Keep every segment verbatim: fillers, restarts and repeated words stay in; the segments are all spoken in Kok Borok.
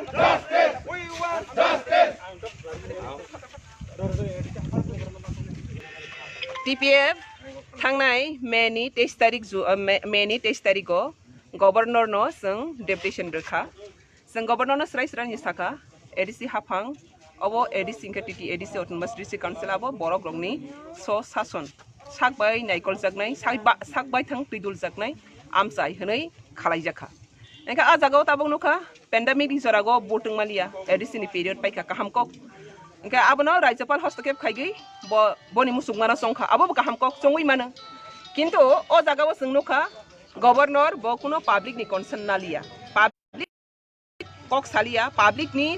T P F thangnai May ni teis tarik ju-, uh, May, May ni teis tarik o Governor no chwng deputation rwkha. Chwng Governor no srai srai ni sakha, A D C haphang, obo A D C hwnkhe T T A D C Autonomous District Council abo borok rokni so sason sak bai naikol jaknai, sak ba-, sak bai thang twidul jaknai amchai hwnwi khalai jakha. Hwnkhe ah jagao tabuk nukha, pandemic ni jorao bo tongmaliya, A D C ni period paikha kaham kok. Hwnkhe abono Rajyapal hostokep khaigwi bo, boni musukmano chongkha, abo bo kaham kok chongwi mano. Kintu o jagao chwng nukha, Governor bo kuno public ni concern naliya. Public kok saliya, public ni,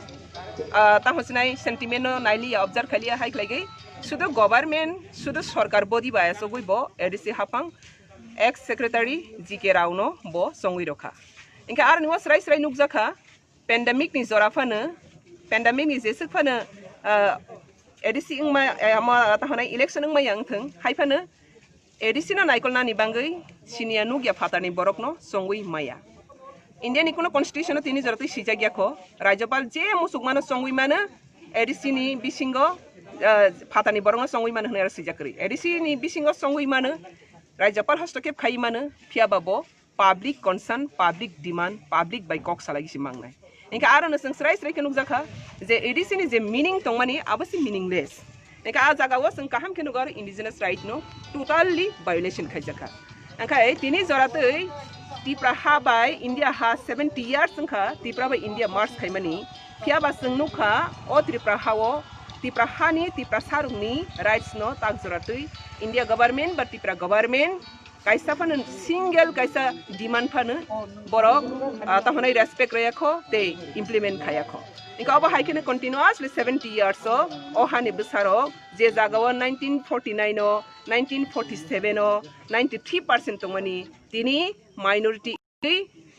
ah, tamo sinai sentiment no nailiya, observe khailiya, hai khlaigwi sudu government, sudu sorkar body bai asogwi bo A D C haphang ex secretary G K Rao no bo chongwi rokha. Hwnkhe aroni o srai srai nukjakha, pandemic ni jora phano, pandemic ni jeswk phano, ah, A D C wngma, eh, ama, tamo hwnai election wngmaya wngthwng, hai phano A D C no naikolnani bangwi siniya nukya phatarni borokno chongwi maya. India ni kuno constitution o tini joratwi swijak ya kho, Rajyapal je musukmano chongwi mano, A D C ni bisingo, ah, phatarni borokno chongwi mano hwnwi aro swijak kwrwi. A D C ni bisingo chongwi mano, Rajyapal hostokep khai mano, phiya ba bo public concern, public demand, public bai kok salai se mangnai. Hwnkhe aro no chwng srai srai khe nukjakha je A D C ni je meaning tongmani abo se meaningless. Hwnkhe ah jagao chwng kaham khe nugo aro indigenous right no totally violation khaijakha. Hwnkhe tini joratwi Tipra ha bai India ha seventy years wngkha Tipra bai India merge khaimani. Phiya ba chwng nukha o Tripura ha o, Tipra ha ni, Tipra sarokni rights no tak joratwi India government ba Tripura government kaisa phano single kaisa demand phano borok, ah, tamo hwnai respect rwya kho tei implement khaya kho. Hwnkhe obo hai kheno continuously seventy years o, o hani bwsarok je jagao nineteen forty nine o, nineteen forty seven o ninety three percent tongmani tini minority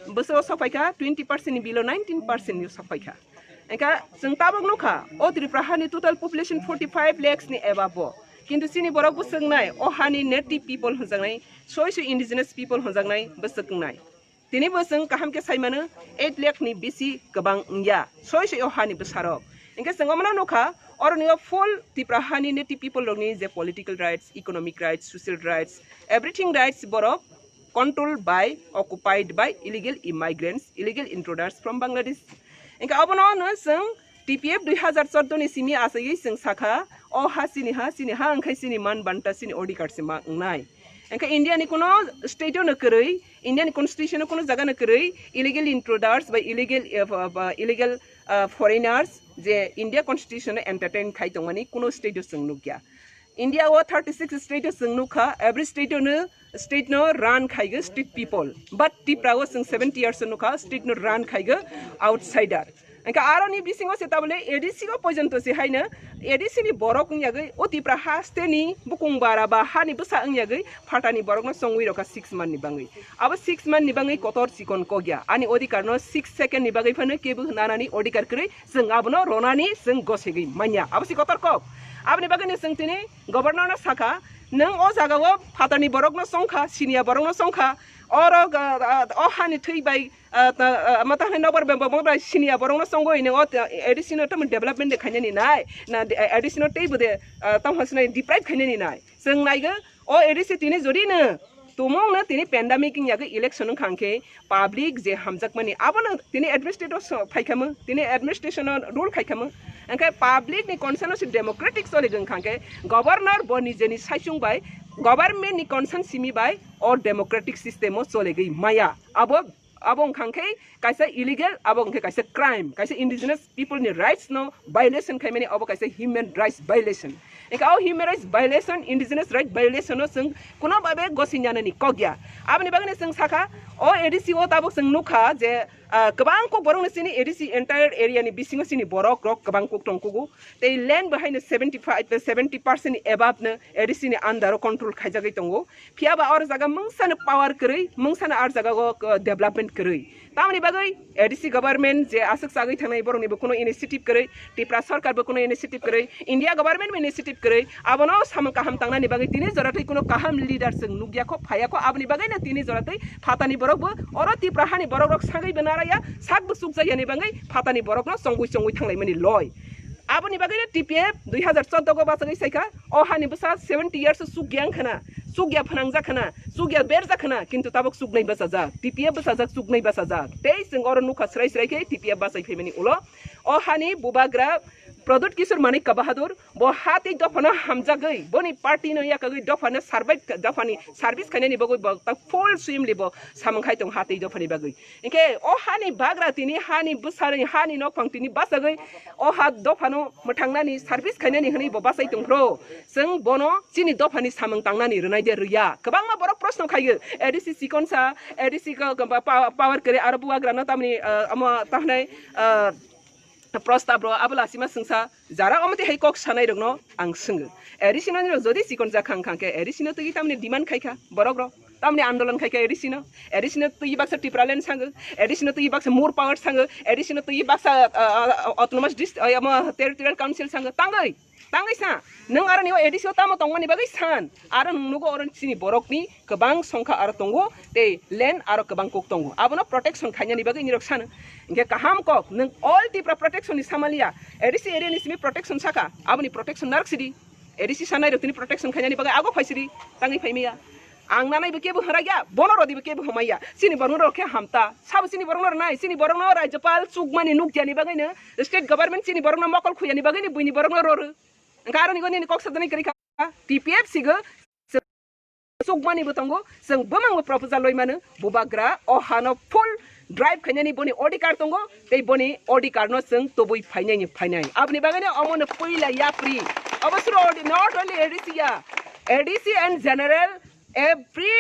bwsao sokphaikha twenty percent ni below nineteen percent ni sokphaikha. Hwnkhe chwng tabuk nukha, o Tripura hani total population forty five lakhs ni above o. Kintu chini borok bwswk wngnai, o hani native people hwnjaknai, soi soi indigenous people hwnjaknai bwswk wngnai. Tini bo chwng kaham khe sai mano, eight lakh ni bisi kwbang wngya, soi soi o hani bwsarok. Hwnkhe chwng omono nukha, oroni o full Tripura hani native people rokni je political rights, economic rights, social rights, everything rights borok controlled by, occupied by illegal immigrants, illegal intruders from Bangladesh. Hwnkhe obono no chwng T P F dui hazar chordo ni simi aswgwi chwng sakha, o ha chini ha, chini ha wngkhai chini man banta, chini odhikar se ma wngnai. Hwnkhe India ni kuno state o no kwrwi, India ni constitution o kuno jaga no kwrwi illegal intruders bai illegal, eh, ba, ba, illegal, ah, foreigners je India constitution o entertain khai tongmani kuno state o chwng nukya. India o thirty six state o chwng nukha, every state o no, state no run khaigo state people. But Tripura o chwng seventy years o nukha, state no run khaigo outsider. Hwnkhe aroni bisingo se tabole A D C o porjonto se haino A D C ni borok wng yagwi o Tripura ha state ni bukung bara ba hani bwsa wng yagwi phatani borokno chongwi rokha six month ni bangwi. Abo six month ni bangwi kotor chikon kokya. Ani odhikar no six second ni bagwi phano kebo nanani odhikar kwrwi, chwng abono ronani chwng gosegwi manya. Abo se kotor kok. Aboni bagwino chwng tini governor no sakha, nwng o jaga o phatarni borok no chongkha, siniya borok no chongkha, oro, ah, ah, o hani thwi bai, ah, ta, ah, ma ta hani nobar bembo mo bai siniya borok no chongwi nwng o, ah, A D C no tamo development de khainani nai, na, ah, A D C no teibo de, ah, tamo hasnai deprive khainani nai. Chwng naigo, o A D C tini jodi no tumung no tini pandemic wng yagwi election wng kha hwnkhe public je hamjakmani abono tini administrator so phaikhamu, tini administration o rule khaikhamu. Hwnkhe public ni concern o se democratic choli wng kha hwnkhe governor bo nijeni saichung bai government ni concern simi bai o democratic system o cholegwi maya. Abo, abo wng kha hwnkhe kaisa illegal, abo wng khe kaisa crime, kaisa indigenous people ni rights no violation khaimani, abo kaisa human rights violation. Hwnkhe o human rights violation, indigenous right violation no chwng kuno babe gosi nyanani kok ya. Aboni bagwi no chwng sakha, o A D C o tabuk chwng nukha je, ah, kwbang kok borok no chini A D C entire area ni bisingo chini borok rok kwbang kok tongkugo. Tei land bo haino seventy five, seventy percent ni above no A D C ni under o control khaijagwi tongo. Phiya ba oro jaga mungsa no power kwrwi, mungsa no ar jaga o, uh, development kwrwi. Tamoni bagwi A D C government je aswk chagwi thangnai borok ni bo kuno initiative kwrwi, Tripura sarkar bo kuno initiative kwrwi, India government bo initiative kwrwi, abono samung kaham tangnani bagwi tini jora twi kuno kaham leader chwng nukya kho, phaiya kho, aboni bagwi no tini jora twi phatani borok bo oro Tipra hani borok rok sagwi bo naraya, sak bo chukjak yani bangwi phatani borok no chongwi chongwi thanglaimani loi. Aboni bagwi no T P F dui hazar chordo go bachagwi saikha, o hani bwsa seventy years o chukya wngkhana, chukya phnangjak khana, chukya berjak khana, kintu tabuk chuknai bachajak, T P F bachajak, chuknai bachajak. Tei chwng oro nukha srai srai khe T P F bachai phaimani ulo o hani bubagra Pradyut Kishore Manikya Bahadur, bo ha tei dophano hamjagwi, boni party no yakagwi dophano survive, dophani service khainani bagwi bo ta full swimli bo samung khai tong ha tei dophani bagwi. Hinkhe o hani bagra tini hani bwsarwi hani nokphang tini bachagwi o ha dophano mwthangnani service khainani hwnwi bo bachai tongphro. Chwng bono chini dophani samung tangnani rwnai de rwya. Kwbangma borok proshno khaio, A D C chikonsa, A D C ko, ko, pa-, power kwrwi aro bubagrano tamni, ah, omo tahnai, ah, prostab rw abo lasima swngsa, jara omo twi hai kok sanai rokno ang swngo. A D C no nini rok jodi chikon jak kha wngkha khe A D C no twi tamni demand khai kha borok rok, tamni andolon khai kha A D C no, A D C no twi baksa Tipraland sango, A D C no twi baksa more power sango, A D C no twi baksa, ah, ah, autonomous dist-, ah, omo territorial council sango, tangwi, tangwi sa, nwng aro ni o A D C o tamo tongmani bagwi san, aro nwng nugo oro chini borokni kwbang songkha aro tongo, tei land aro kwbang kok tongo. Abono protection khainani bagwi nirok sano. Hinkhe kaham kok, nwng all Tipra protection ni samaliya, A D C area ni simi protection saka, aboni protection narwk sidi. A D C sanai rok tini protection khainani bagwi ago phai sidi, tangwi phai maya. Ang nanai bo kebo hwrai ya, bono rodi bo kebo hwmai ya. Chini borok rok khe hamta. Sabo chini borok no rwnai, chini borok no Rajyapal chukmani nukya ni bagwi no, state government chini borok no mokol khuya ni bagwi no buini borok no roro. Hinkhe aro ni go nini kok sajani kwrwi kha. T P F sigo chukmani bo tongo, chwng bwmang bo proposal loi mano, bubagra o hano full drive khainani boni odhikar tongo, tei boni odhikar no chwng tubui phainai ni phainai. Aboni bagwi no omo no puila yapri. Obo suro odi-, not only A D C ya, A D C and general every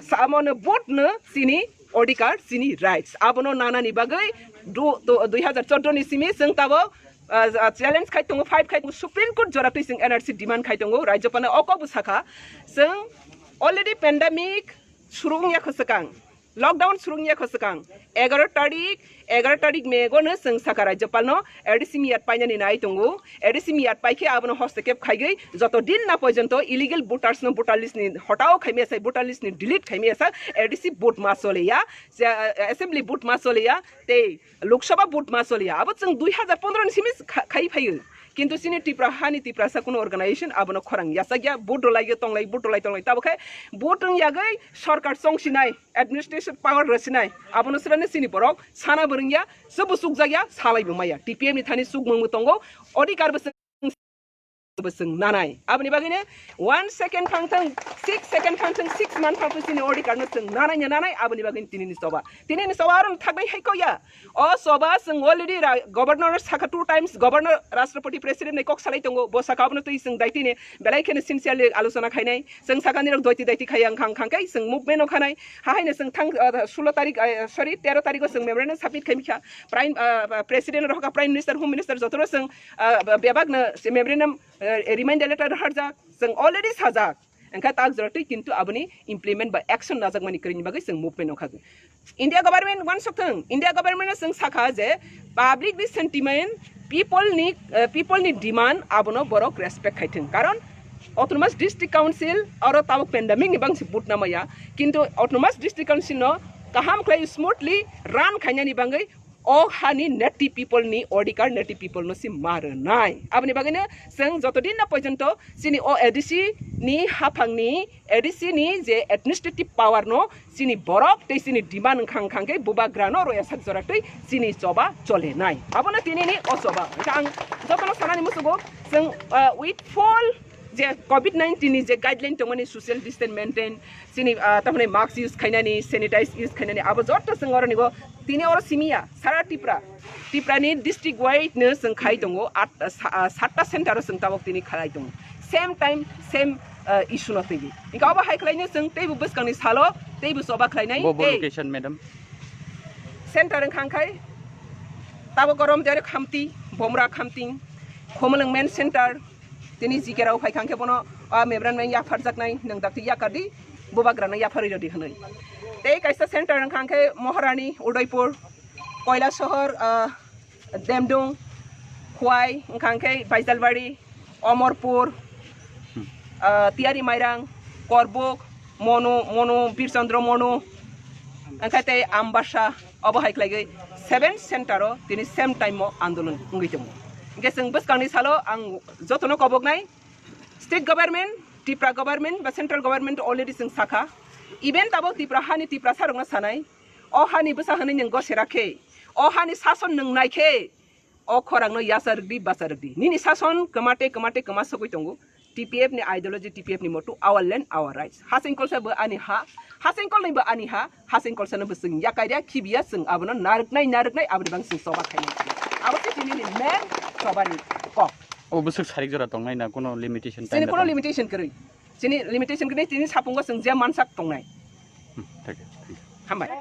samo no vote no chini odhikar, chini rights. Abono nanani bagwi du-, du-, dui hazar chordo ni simi chwng tabok ah, ah, challenge khai tongo, fight khai tongo, Supreme Court jora twi chwng N R C demand khai tongo, Rajyapal no o kok bo sakha, chwng already pandemic suru wngya kho swkang, lockdown suru wngya kho swkang, egaro tarik, egaro tarik May go no chwng sakha Rajyapal no A D C miyat painani nai tongo, A D C miyat pai khe abono hostokep khaigwi joto din na porjonto illegal voters no voter list ni hotao khaimaya sa, voter list ni delete khaimaya sa, A D C vote ma choliya, je, ah, assembly vote ma choliya, tei Lok Sabha vote ma choliya, abo chwng dui hazar pondro ni simi kha-, khai phaio. Kintu chini Tipra hani Tiprasa kuno organization abono khorang yachakya, vote rwlaiyo tonglai, vote rwlai tonglai. Tabo khe vote wng yagwi sorkar chongsinai, administration power rwsinai. Abono swrani chini borok sana bo rwngya, se bo chukjakya, salai bo maya. T P F ni thani chukmung bo tongo, odhikar bo chwng bo chwng nanai. Aboni bagwino one second phang thang, six second phang thang, six month phang thang chini odhikar no chwng nanai no nanai, aboni bagwino tini ni choba. Tini ni choba aro thakbai hai koya. O choba chwng already ra-, governor saka two times, governor, Rashtrapati, President ni kok salai tongo, bo saka abono twi chwng daitini belai kheno sincerely alochona khainai. Chwng saka nirok doiti daiti khaiya wngkha wngkha khe chwng movement o khanai. Hahaino chwng thang, ah, sulo tarik, ah, sorry, tero tariko chwng memorandum submit khaimikha. Prime, ah, President rohka, Prime Minister, Home Minister jotono chwng, ah, bebakno se memorandum eh, reminder letter rohorjak, chwng already sajak. Wngkha tak jora twi kintu aboni implement ba action najakmani kwrwini bagwi chwng movement wngkha. India government uansuk thung, India government no chwng sakha je public ni sentiment, people ni, eh, people ni demand abono borok respect khai thung. Karon autonomous district council aro tabuk pandemic ni bangsi vote namaya, kintu autonomous district council no kaham khlai smoothly run khainani bagwi o hani native people ni odhikar native people no si ma rwnai. Aboni bagwino chwng joto din na porjonto chini o A D C ni haphang ni, A D C ni je administrative power no chini borok tei chini demand wngkha wngkha khe bubagra no rw sak jora twi chini choba chole nai. Abono tini ni o choba. Hwnkhe ang jotono sanani musugo chwng, ah, with full je covid nineteen ni je guideline tongmani social distance maintain, chini, ah, tamoni mask use khainani, sanitize use khainani, abo joto chwng oro nigo tini oro simiya, sara Tripura, Tripura ni district wide no chwng khai tongo, at, ah, sa-, ah, satta center o chwng tabok tini khalai tongo, same time, same, ah, issue no twi. Hwnkhe abo hai khlaino chwng teibo bwskangni salo teibo choba khlainai. Bo, bo tei location, madam? Center wngkha khai tabok gorom jare Khamti, Bomra Khamting, Khumulwng main center, tini G K rao phai kha, hwnkhe bono a memorandum yapharjaknai, nwng dakti yakardi, bubagrano yapharwi rwdi hwnwi. Tei kaisa center wngkha khe Maharani, Udaipur, Kailasohor, ah, Demdung, Khwai, wngkha khe Baijalbari, Omorpur, ah, Tiyari Mairang, Korbuk, Monu, Monu, Birchandra Monu, Hwnkhe tei Ambasa obo hai khlaiwi seven center o tini same time o andolon wngwi tongo. Hwnkhe chwng bwskangni salo ang jotono koboknai, state government, Tripura government ba central government already chwng sakha. Even tabok Tripura hani Tiprasa rokno sanai, o hani bwsa hwnwi nwng gosera khe, o hani sason nwng nai khe, o khorangno yasa rwgdi, basa rwgdi. Nini sason kwma tei kwma tei kwma sogwi tongo. T P F ni ideology, T P F ni motto, our land, our rights. Hasing kolsa bo ani ha, hasing kolni bo ani ha, hasing kolsa no bo chwng yakai rya, khibiya chwng abono narwknai, narwknai, aboni bang chwng choba khainai. Abo se chini ni main choba ni kok. Abo bwswk sarik jora tongnai na, kono limitation time Chini kono ba tong? Limitation kwrwi. Chini limitation kwrwi, chini sapungo chwng je mansak tongnai. Hmm, thank you, thank you. Hambai. A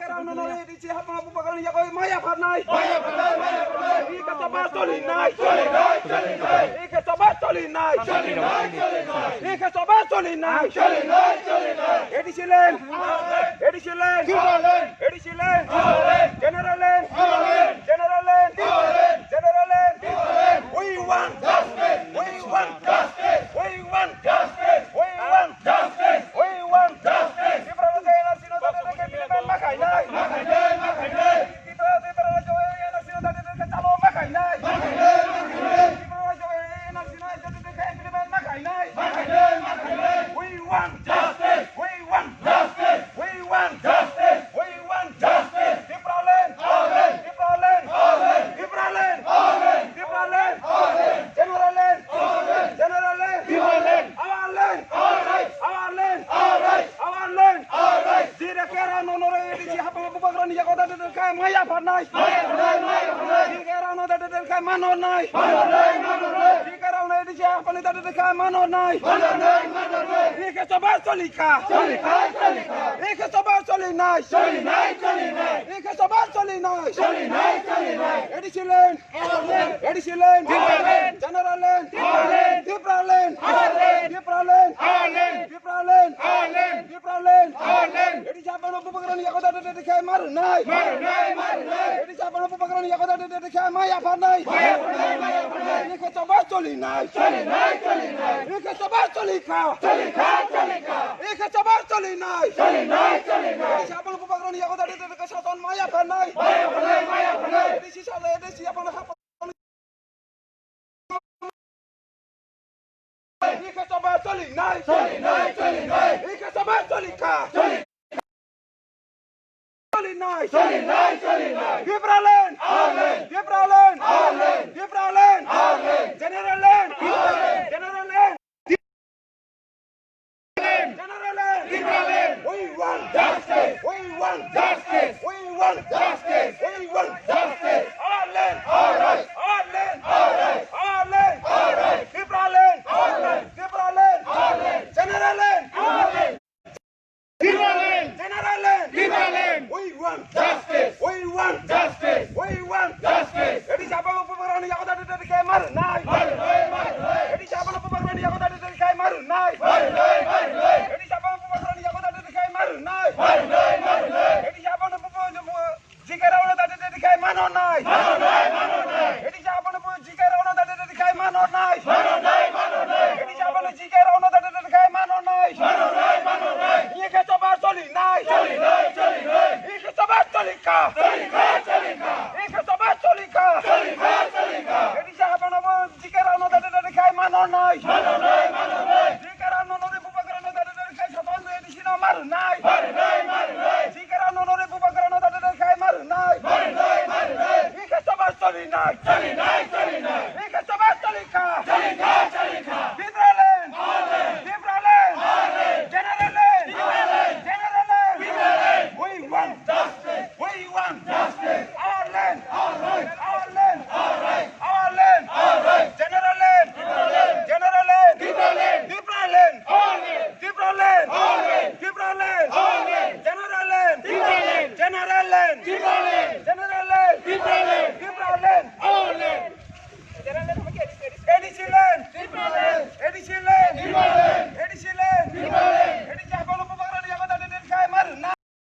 D C land, A D C land, A D C land, general land, general land, general land. We want justice. We want justice. We want justice. We want justice. We want justice. Tiprasa N R C no date date khe implement ma khainai. Ma khainai, ma khainai. Tiprasa, Tiprasa N R C no date date khe chalo ma khainai. Ma khainai, ma khainai. Tiprasa N R C no date date khe implement ma khainai. Ma khainai, ma khainai. We want justice. We want justice. We want justice. We want justice. Tipraland. Our land. Tipraland. Our land. Tipraland. Our land. Tipraland. Our land. General land. General land. Tipraland. Our land. Our rights. Our land. Our rights. Our land. Our rights. Jire kera no nore A D C hapang bubagrani yago date date khe maya pharnai. Maya pharnai, maya pharnai. Jire kera no date date khe manornai. Manornai, manornai. Jire kera no A D C hapang date date khe manornai. Manornai, manornai. Jire khe choba cholikha. Cholikha, cholikha. Jire khe choba cholinai. Cholinai, cholinai. Jire khe choba cholinai. Cholinai, cholinai. A D C land. A D C land. Tipraland. General land. Tipraland. Tipraland. Our land. Tipraland. Our land. Tipraland. Our land. Tipraland. Our land. A D C hapang bubagrani yago date date khe marnai. Marnai, marnai. A D C hapang bubagrani yago date date khe maya pharnai. Maya pharnai, maya pharnai. Jire khe choba cholinai. Cholinai, cholinai. Jire khe choba cholikha. Cholikha, cholikha. Jire khe choba cholinai. Cholinai, cholinai. A D C hapang bubagrani yago date date khe sason maya pharnai. Maya pharnai, maya pharnai. A D C sale, A D C hapang hapang. Jire khe choba cholinai. Cholinai, cholinai. Jire khe choba cholikha. Choli- Cholinai. Cholinai, cholinai. Tipraland. Our land. Tipraland. Our land. Tipraland. Our land. General land. Our land. General land. General land. Tipraland. We want justice. We want justice. We want justice. We want justice. Our land. Our rights. Our land. Our rights. Our land. Our rights. Tipraland. Our land. Tipraland. Our land. General land. Our land. Tipraland. General land. Tipraland. We want justice. We want justice. We want justice. A D C hapang bubagrani yago date date khe marnai. Marnai, marnai. A D C hapang bubagrani yago date date khe marnai. Marnai, marnai. A D C hapang bubagrani yago date date khe marnai. Marnai, marnai. A D C hapang bubagrani Jike rauno date date khai mano nai. Mano nai, mano nai. A D C abono bo jike rauno date date khai mano nai. Mano nai, mano nai. A D C abono jike rauno date date khai mano nai. Mano nai, mano nai. Ike choba choli nai. Choli nai, choli nai. Ike choba choli kha. Choli kha, choli kha. Ike choba choli kha. Choli kha, choli kha. A D C abono bo jike rauno date date khai mano nai. Mano nai, mano nai. Jike rauno nore bubagrano date date khai sapan A D C no maru nai. Maru nai, maru nai. Jike rauno nore bubagrano date date khai maru nai. Maru nai, maru nai. Ike choba choli nai. Choli nai, choli nai. Ike choba choli kha. Choli kha,